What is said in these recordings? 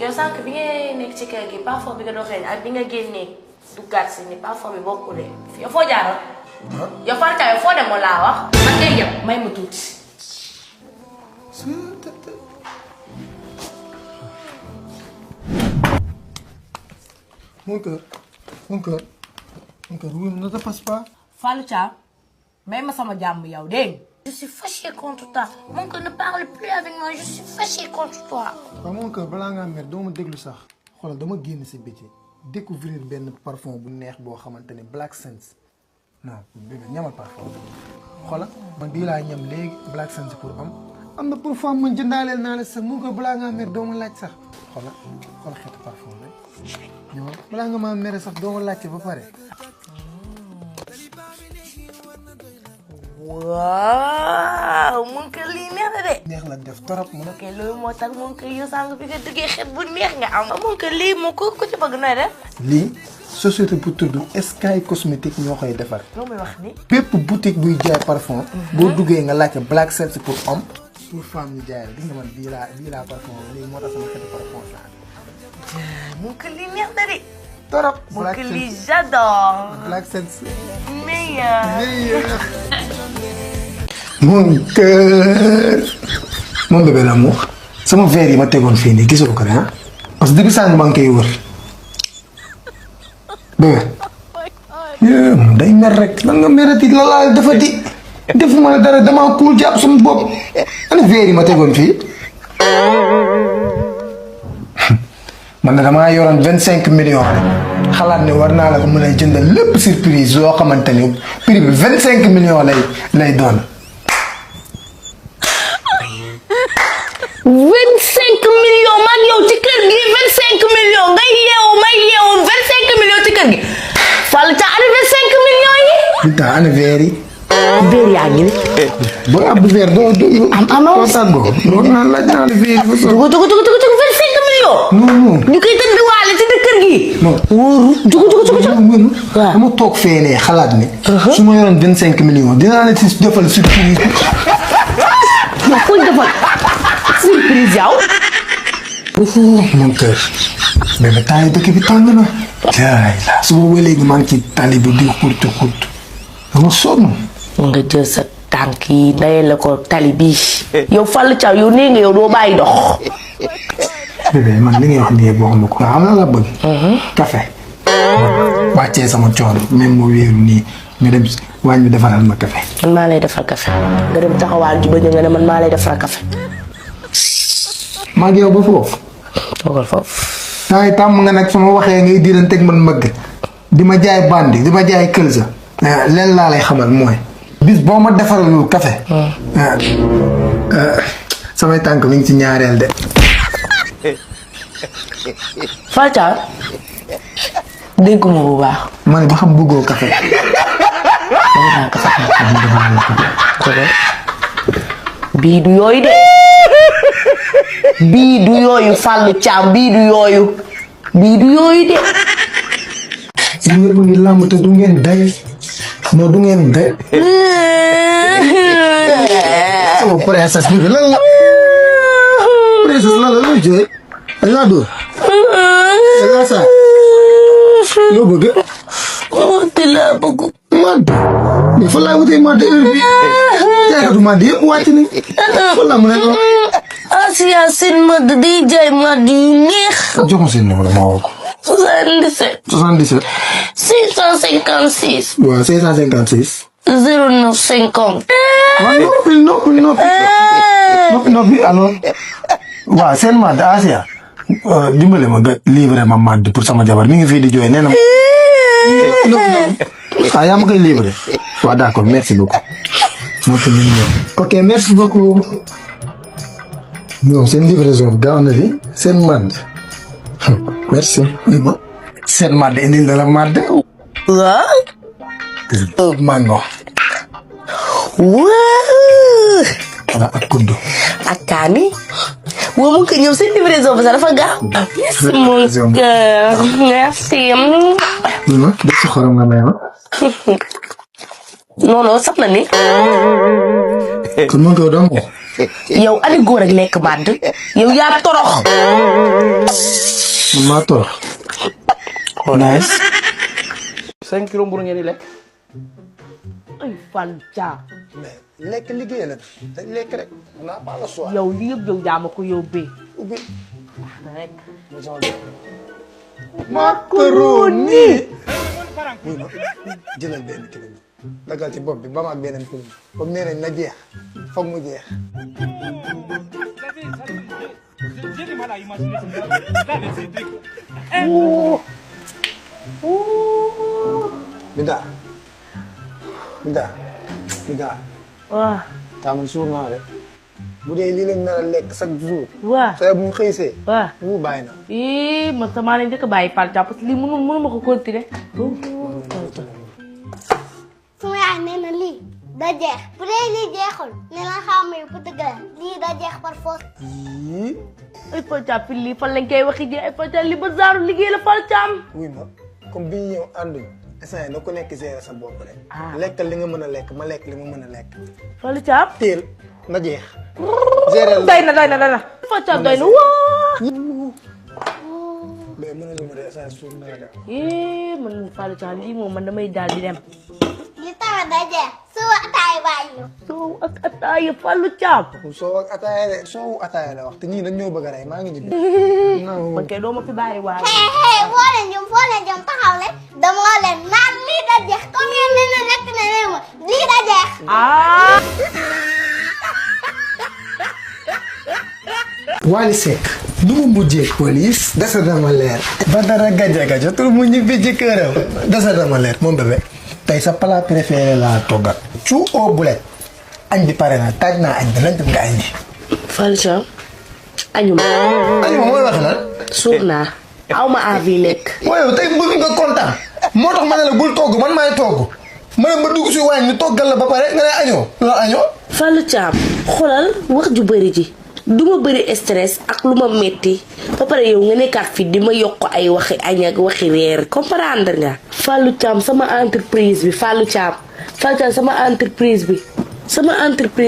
yow sànq bi ngay nekk ci kër gi parfum bi nga doon xëy ak bi nga génnee duggaat si ni parfum bi bokkule yow foo jaaroon. yow Fanta yow foo demoon laa wax. man ngay yem may ma tuuti. Mon cœur, oui, ne te passe pas. Fallou Thiam may ma sama jàmm yow dégg. Je suis fâchée contre toi. Mon cœur ne parle plus avec moi. Je suis fâchée contre toi. waaw mon cœur balaa ngaa mer doo ma déglu sax xoolal dama génn si biti découvrir benn parfum bu neex boo xamante ne Black Sense non bébé ñamal parfum xoolal man bii laa ñam léegi Black Sense pour am na parfum man jëndaaleel naa la sax mon cœur balaa ngaa mer doo ma laaj sax xoolal xeetu parfum rek ñëwal balaa nga maa mere sax doo ma laajte ba pare. waaw mun ko lii neex na de. neex la def torop mu ne. ok loolu moo tax mun ko yow sànq bi nga duggee xet bu neex nga am. mun ko lii moo ko ci bëgg nooy def. lii société bu tudd Sky Cosmétique ñoo koy defar. loo may wax ni. bépp boutique buy jaay parfum. boo duggee nga laajte Black Sense pour homme pour femme ñu jaayal gis nga man bii laa parfum léegi moo tax sama xeetu parfum saa. mun ko lii neex na de. torop mun ko lii j'adore. Black Sense. meilleur. Mon cœur. Mon bébé l'amour. sama verre yi ma tegoon fii nii gisoo ko ah parce que depuis sànq maa ngi koy wër bébé. day mer rek lan nga merati la laa dafa di defuma la dara damaa kuul jàpp sama bopp ana verre yi ma tegoon fii. man de damaa yoroon 25 millions rek xalaat ne war naa la ko mën a jëndal lépp surprise yoo xamante ni prix bi 25 millions lay doon. 25 millions man yow ci kër gi 25 millions ngay yeewu may yeewu 25 millions ci kër gi Fallou Thiam ana 25 millions yi. Binta ana verre yi. verre yaa ngi ni. boo ab verre doo amoo tàggoo. loolu naa laaj naa la verre yi. jugu 25 millions. non. ñu koy tëdd waale ci kër gi. non wóoru jugu. waaw dama toog feenee xalaat ne. su ma yoroon 25 millions dinaa la ci defal surprise. yow fooy defal surprise yow. mon cœur. bébé temps yi dëkk bi tàng na. jaay la su boobu léegi maa ngi ci tali bi di xurtu dama sonn. nga jël sa tànk yi ndayee la ko tali bii. yow Fallou Thiam yow nee nga yow doo bàyyi dox. bébé man li ngay wax nii boo xam ne ko xam la bëgg. café. wàccee sama coono même mu wéeru nii nga dem waañ bi defaral ma café. man maa lay defal café nga dem taxawaal ji ba nga ne man maa lay defal café. maa ngi yow ba foofu. toogal foofu. saa yi tàmm nga nag su ma waxee ngay diiranteeg man mëgg di ma jaay bandi di ma jaay këlsa. leen laa lay xamal mooy. bis boo ma defaralul café. samay tànk mi ngi ci ñaareel de. Fallou Thiam dégguma bu baax. ma ne ba xam bëggoo café. bii du yooyu de. bii du yooyu Fallou Thiam bii du yooyu. bii du yooyu de. li ngeen mu ngi làmb te du ngeen day. non du ngeen day. sama princesse bi lan la. princesse lan la looy jooy. dañ laa dóor. dañ laa saa. loo bëgg. te laa bëgg. Màdd. mais fan laa wutee màdd heure bii. jaaykatu màdd yëpp wàcc nañ. fan laa mën a ko. Asia seen màdd day jaay màdd yu neex. jox ma seen numéro ma woo ko. 77. 77. 656. waaw 556. 0950. waaw noppi alors. waaw seen màdd Asia. dimbale ma nga livré ma màdd pour sama jabar mi ngi fii di jooy nee na. ah yaa ma koy livré. waaw d'accord merci beaucoup. ok merci beaucoup. non seen livraison gaaw na fi seen màdd. merci. seen màdd indil na la màdd. waaw. mango. waaw. voilà ak kuddu. ak kaani. waaw mun ko ñëw seen livraison bi sax dafa gaaw. merci mon cœur merci. def si xorom nga may ma. non non saf na ni. kon man ko dama. yow ani góor ak lekk bàdd yow yaa torox. man maa torox. nice. 5 kilos mburu ngeen di lekk. ay Fallou Thiam. mais lekk liggéey la dañ lekk rek. naa pas le choix. yow li yëpp yow yaa ma ko yóbbee. ubbi. rek. macaroni. oui ma jëlal benn kilo bi. dagal ci bopp bi ba ma ak beneen kilo bi. comme nee nañ na jeex foog mu jeex. J'ai du mal à imaginer ce gars. Cédric. Binta. waaw. taamu suur naa de. bu dee lii lañ nar a lekk chaque jour. waaw. saa bu ñu xëysee. waaw. mu bàyyi na. man sama leen njëkk a bàyyi Fallou Thiam parce que lii mënu ma ko continuer. sama yaay nee na lii da jeex bu dee lii jeexul ne la xam ne bu dëgg la lii da jeex par force. yii. ay Fallou Thiam fii lii fan lañ koy waxi ji ay Fallou Thiam li ba zaaru liggéey la Fallou Thiam. wuy ma comme bi ñu ñëw ànduñ. instant yii na ku nekk gérer sa bopp rek. Ah. lekkal li nga mën a lekk ma lekk li ma mën a lekk. Fallou Thiam. teel na jeex. gérer la doy na. Fallou Thiam doy na waa. mais mën na lu ma de instant yii suur naa de. man Fallou Thiam lii moom man damay daal di dem. li tamit da jeex su ataay bàyyi ñu. soow ak ataaya Fallou Thiam. soo ak ataaya de soo ataaya la wax te ñii dañ ñoo bëgg a rey maa ngi ñibbi. man kay doo ma fi bàyyi waaye. foo leen jëm taxaw leen dama leen naan lii da jeex comme yéen nee na rek ne leen ma lii da jeex. Wally Seck nu mu mujjee police dasa dama leer. Badara Gajaga jotul mu ñibbi ci këram. dasa dama leer moom bébé. tey sa plat préféré laa toggal. cu au boulet. añ bi pare na taaj naa añ bi lañ dem nga añ bi. Fallou Thiam. añu ma. añ bi mooy wax lan. suur naa. aw ma envie lekk. waaye tey bëgg nga kontaan. moo tax ma ne la bul togg man maay togg. ma ne ma dugg si waañ ñu toggal la ba pare nga ne añoo. loo añoo. Fallou Thiam xoolal wax ju bëri ji du ma bëri stress ak lu ma metti ba pare yow nga nekkaat fi di ma yokk ay waxi añ ak waxi reer comprendre nga. Fallou Thiam sama entreprise bi Fallou Thiam sama entreprise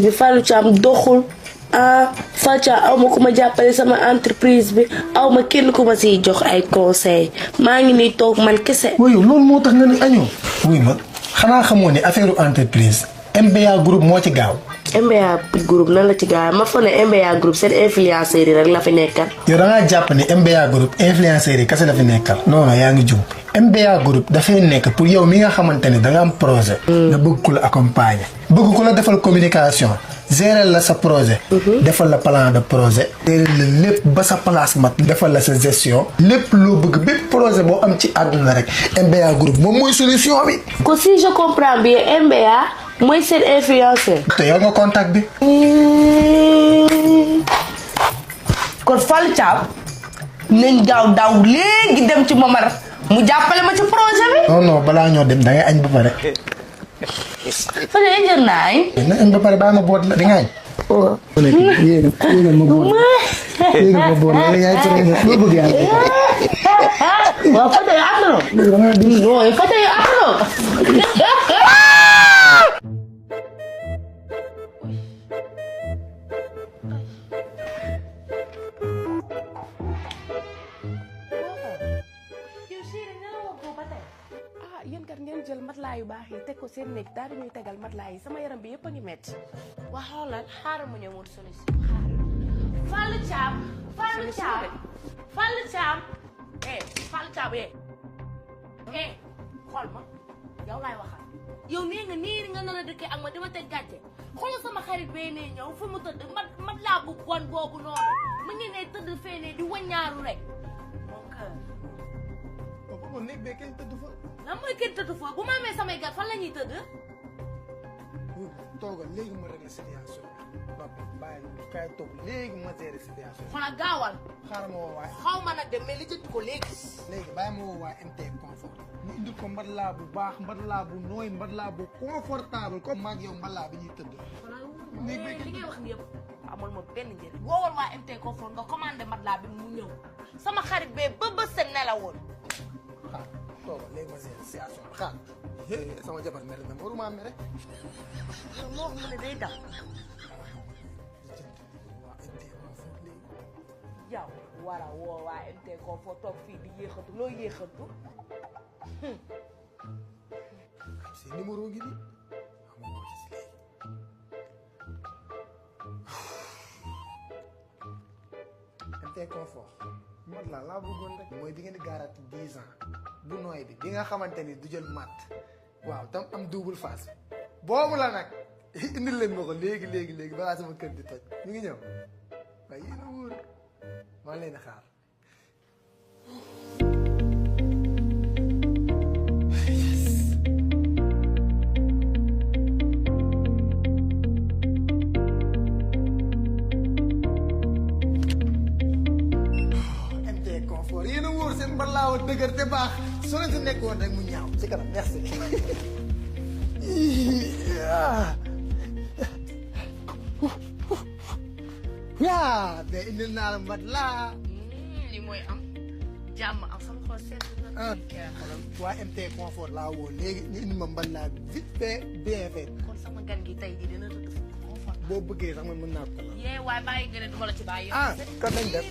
bi Fallou Thiam doxul Fallou Thiam aw ma ku ma jàppale sama entreprise bi aw ma kenn ku ma siy jox ay conseil maa ngi nii toog man kese. waaye loolu moo tax nga ni añoo. wuy ma xanaa xamoo ne affaire entreprise MBA groupe moo ci gaaw. MBA groupe nan la ci gaaw ma fa ne MBA groupe seen influenceurs yi rek la fi nekkal. yow da ngaa jàpp ne MBA groupe influenceurs yi kese la fi nekkal. non yaa ngi jum. MBA groupe dafay nekk pour yow mi nga xamante ne da nga am projet. nga bëgg ku la accompagner. bëgg ku la defal communication. gérer la sa projet. defal la plan de projet. gérer la lépp ba sa place mat. defal la sa gestion. lépp loo bëgg bépp projet boo am ci àdduna rek. MBA groupe moom mooy solution bi. ko si je comprends bien MBA mooy seen influenceur. te yow nga contact bi. kon Fallou Thiam nañ gaaw daw léegi dem ci Momar mu jàppale ma ci projet bi. non balaa ñoo dem da ngay añ ba pare. fa ne jër naa añ. na añ ba pare baa ma boot la di nga añ. waaw. yéegal ma boot la yaay tere loo bëgg yàlla. waaw fa tey am na. non fa tey am na. yéen kat ngeen jël matelas yu baax yi teg ko seen néeg daal di ñuy tegal matelas yi sama yaram bi yëpp a ngi metti. waa xoolal xaaral mu ñëw wut solution xaaral. Fallou Thiam. Fallou Thiam. Fallou Thiam. Fallou Thiam xool ma yow laay waxal. yow nee nga nii nga nar a dëkkee ak ma dama teg gàcce xoolal sama xarit bee nee ñëw fi mu tëdd matelas bu bon boobu noonu mu ngi ne tëdd fee ne di waññaaru rek. mon cœur. kon néeg bee kenn tëdd fa. lan mooy kenn tëdd foofu bu ma amee samay gat fan la ñuy tëdd. toogal léegi ma régler situation bi. bàyyi kaay toog léegi ma gérer situation bi. xoolal gaawal. xaaral ma woo waay. xaw ma nag dem mais li jënd ko léegi. léegi bàyyi ma woo waay MT confort. ñu indil ko mbatlaa bu baax mbatlaa bu nooy mbatlaa bu confortable comme maag yow mbatlaa bi ñuy tëdd. li ngay wax ni yëpp amul ma benn njëriñ woowal waa MT confort nga commandé matelas bi mu ñëw sama xarit bee ba bës sa nelawoon. toogal léegi ma situation bi xaar sama jabar mere na waruma mere. yow moo xam ne day daw. waa MT Confort léegi. yow war a woo waa MT Confort toog fii di yéexatu loo yéexatu. si numéro gi nii xam nga moo ci si léegi. MT Confort mat laa bëggoon rek mooy bi ngeen di gaaraat 10 ans bu nooy bi nga xamante ni du jël matt waaw tam am double face boobu la nag indil leen ma ko léegi balaa sama kër di toj ñu ngi ñëw waaye yéen a wóor maa leen di xaar. yéen a wóor seen mbalaaw a dëgër te baax soo leen si nekkoon rek mu ñaaw ci kanam merci. yaa te indil naa la mbat laa. li mooy am jàmm am sama xol seet na. xoolal waa MT Confort laa woo léegi ñu indi ma mbat laa vite fait bien fait. kon sama gan gi tey jii dina tëdd Confort. boo bëggee sax man mën naa ko la. yee waaye bàyyi nga ne duma la ci bàyyi. kon nañ def.